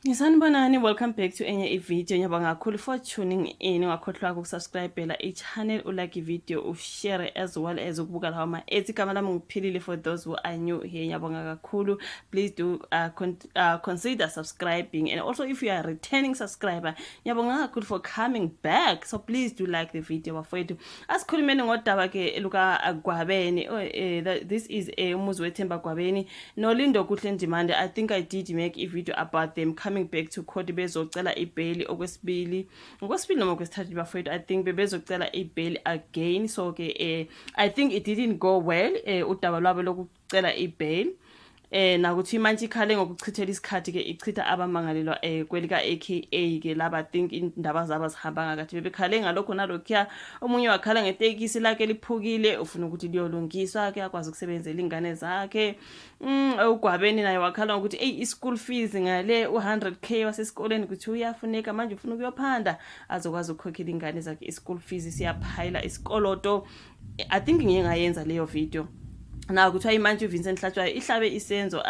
Ngisanibonani, welcome back to enye i-video. Ngiyabonga kakhulu for tuning in. Ungakhohlwa ukusubscribela i-channel, ulike i-video, ushare as well as ukubuka lawa ma-ads. Igama lami ngiphilile for those who are new here. Ngiyabonga kakhulu. Please do consider subscribing, and also if you are a returning subscriber, ngiyabonga kakhulu for coming back. So please do like the video, bafowethu. Asikhulumeni ngodaba ke luka Gwabeni. Oh, this is uMuzwethemba Gwabeni noLindokuhle Ndimande. I think I did make a video about them coming back to court bezocela ibail okwesibili, ngokwesibili noma okwesithathu, bafowethu. I think bebezocela ibail again. So ke I think it didn't go well, udaba lwabo lokucela ibail. Nakuthi imantshi ikhale ngokuchithela isikhathi ke ichitha abamangalelwa kwelika AKA ke laba. Think indaba zabo zihamba ngakathi bebekhale ngalokho nalokhuya. Omunye wakhala ngetekisi lakhe liphukile, ufuna ukuthi liyolungiswa ke akwazi ukusebenzela ingane zakhe. Ugwabeni naye wakhala ngokuthi ey, i-school fees ngale u100K wasesikoleni kuthi uyafuneka manje, ufuna ukuyophanda azokwazi ukukhokhela ingane zakhe i-school fees, siyaphayila isikoloto. I think ngiye ngayenza leyo video. Na kuthiwa imantshi uVincent Hlatshwayo ihlabe isenzo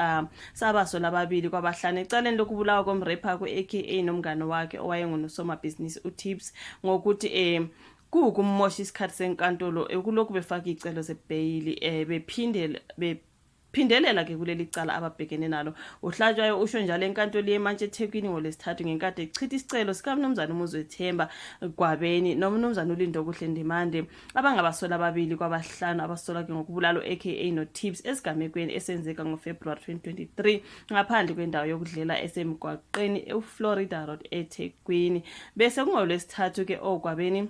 sabaso lababili kwabahlanu ecaleni lokubulawa komrepha ku-AKA nomngane wakhe owayengunosomabhizinisi uTips ngokuthi kuwukumosha isikhathi senkantolo ekulokhu befaka icelo zebheyili bephinde bephindelela ke kuleli cala ababhekene nalo. Uhlatshwayo usho njalo enkantolo yemantshi eThekwini ngolwesithathu ngenkathi echitha isicelo sikamnumzane uMuzwethemba Gwabeni nomnumzane uLindokuhle Ndimande, abangabasola ababili kwabahlanu abasolwa ke ngokubulala u-AKA noTips esigamekweni esenzeka ngoFebruwari 2023 ngaphandle kwendawo yokudlela esemgwaqeni eFlorida Road eThekwini. Bese kungolwesithathu ke oGwabeni,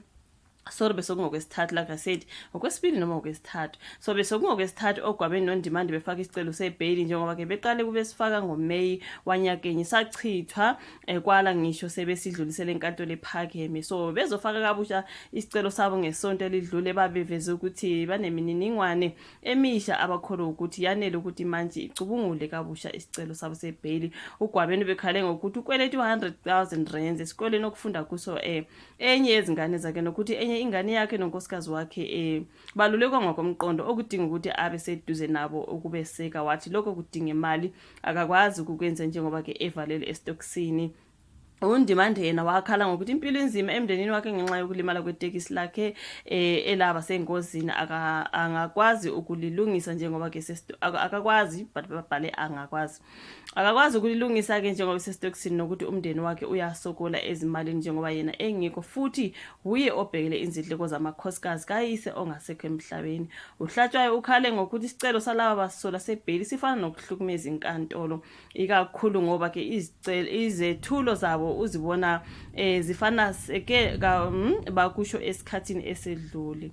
sorry, bese kungokwesithathu, like I said, ngokwesibili noma ngokwesithathu. So bese kungokwesithathu oGwabeni noNdimande befaka isicelo sebheyili, njengoba ke beqale kube sifaka ngoMeyi wanyakenye, sachithwa kwala ngisho sebesidlulisele enkantolo ephakeme. So bezofaka kabusha isicelo sabo ngesonto elidlule. Babeveze ukuthi banemininingwane emisha abakholwa ukuthi yanele ukuthi manje icubungule kabusha isicelo sabo sebheyili. Ugwabeni bekhale ngokuthi ukweleta u-100,000 rands esikoleni okufunda kuso enye yezingane zakhe, nokuthi enye ingane yakhe nonkosikazi wakhe balulekwa ngokomqondo, okudinga ukuthi abe seduze nabo ukubeseka. Wathi lokho kudinga imali, akakwazi ukukwenza njengoba ke evalelwe esitokisini. UNdimande yena wakhala ngokuthi impilo inzima emndenini wakhe ngenxa yokulimala kwetekisi lakhe elaba sengozini, angakwazi ukulilungisa njengoba ke akakwazi, but babhale angakwazi, akakwazi ukulilungisa ke njengoba esesitokisini, nokuthi umndeni wakhe uyasokola ezimalini njengoba yena engekho futhi wuye obhekele izindleko zamakhosikazi kayise ongasekho emhlabeni. Uhlatshwayo ukhale ngokuthi isicelo salaba basola sebheyili sifana nokuhlukumeza inkantolo, ikakhulu ngoba ke izicelo izethulo zabo uzibona zifana seke bakusho esikhathini esedlule,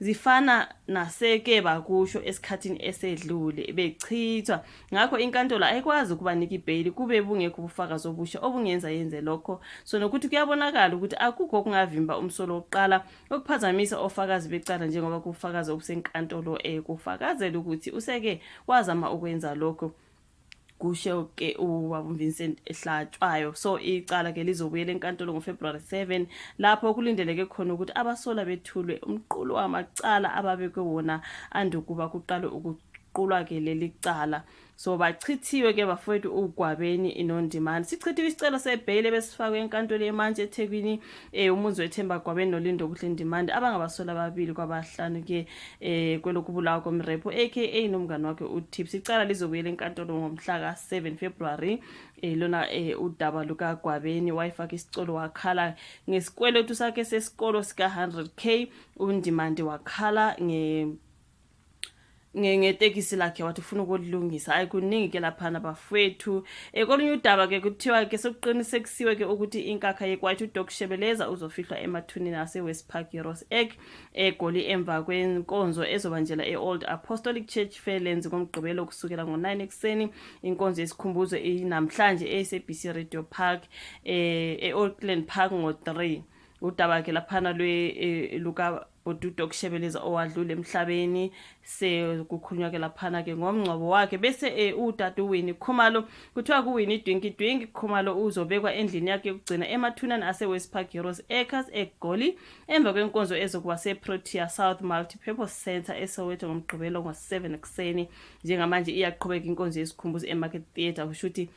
zifana naseke bakusho esikhathini esedlule bechithwa. Ngakho inkantolo ayikwazi ukubanika ibheyili kube bungekho ubufakazi obusha obungenza yenze lokho. So nokuthi kuyabonakala ukuthi akukho okungavimba umsolo wokuqala ukuphazamisa ofakazi becala, njengoba kubufakazi obusenkantolo kufakazela ukuthi useke wazama ukwenza lokho, kusho ke ubaba Vincent Ehlatshwayo. So icala ke lizobuyela enkantolo ngoFebruary 7, lapho kulindeleke khona ukuthi abasola bethulwe umqulu wamacala ababekwe wona andukuba kuqalwe ukuqulwa ke leli cala. So bachithiwe ke, bafowethu, uGwabeni noNdimande. Sichithiwe isicelo sebheyili besifakwe enkantolo yemantshi eThekwini uMuzwethemba Gwabeni noLindokuhle Ndimande, abangabasola ababili kwabahlanu ke kwelokubulawa komrepho AKA nomngani wakhe uTips. Icala lizobuyela enkantolo ngomhla ka-7 February. Lona udaba lukaGwabeni, wayefaka isicelo wakhala ngesikweletu sakhe sesikolo sika 100K. UNdimande wakhala ngetekisi lakhe, wathi ufuna ukulilungisa. Hayi, kuningi ke laphana, bafowethu. Kolunye udaba ke kuthiwa ke sekuqinisekisiwe ke ukuthi inkakha yekwaito uDoc Shebeleza uzofihlwa emathuneni ase-West Park Heroes Acre eGoli emva kwenkonzo ezobanjelwa e-Old Apostolic Church Fairlands ngoMgqibelo kusukela ngo-9 ekuseni. Inkonzo yesikhumbuzo inamhlanje e-SABC Radio Park, e-Auckland Park ngo-3. Udaba ke laphana lwe luka uDoc Shebeleza owadlula emhlabeni, sekukhulunywa ke laphana ke ngomngcwabo wakhe. Bese udade uWinnie Khumalo, kuthiwa kuWinnie Dwinki Dwinki Khumalo uzobekwa endlini yakhe yokugcina emathuneni ase-West Park Heroes Acres eGoli emva kwenkonzo ezokuba se-Protea South Multipurpose Centre eSoweto ngoMgqibelo ngo-7 ekuseni. Njengamanje iyaqhubeka inkonzo yesikhumbuzo e-Market Theatre, kusho ukuthi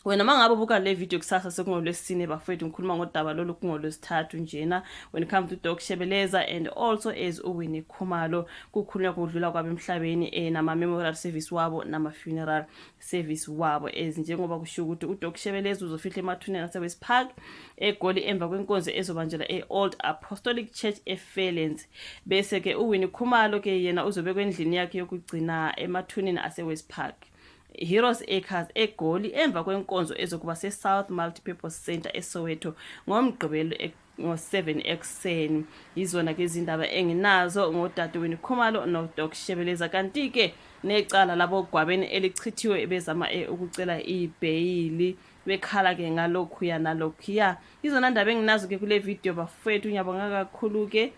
Wena mangabe ubuka le video kusasa sekungolwesine bafowethu, ngikhuluma ngodaba lolu kungolwesithathu njena when it comes to Doc Shebeleza and also as uWinnie Khumalo, kukhulunywa kudlula kwabo emhlabeni nama-memorial service wabo nama-funeral service wabo, as njengoba kushiwo ukuthi uDoc Shebeleza uzofihla emathuneni ase-West Park eGoli emva kwenkonzo ezobanjelwa e-Old Apostolic Church eFairlands, bese-ke uWinnie Khumalo ke yena uzobekwa endlini yakhe yokugcina emathuneni ase-West Park, Heroes Acres eGoli, emva kwenkonzo ezokuba se-South Multipurpose Centre eSoweto ngoMgqibelo ngo-7 ekuseni. Yizona ke izindaba enginazo ngodadewenu Khumalo noDoc Shebeleza. Kanti-ke necala labogwabeni elichithiwe bezama ukucela ibheyili, bekhala-ke ngalokhuya nalokhuya. Izona ndaba enginazo ke kule video bafowethu. Ngiyabonga kakhulu-ke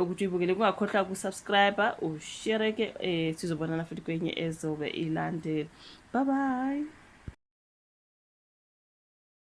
ukuthi uyibukele. Kungakhohlwa ukusubscribe, ushare ke. Sizobonana futhi kwenye ezobe ilandela. Bye bye.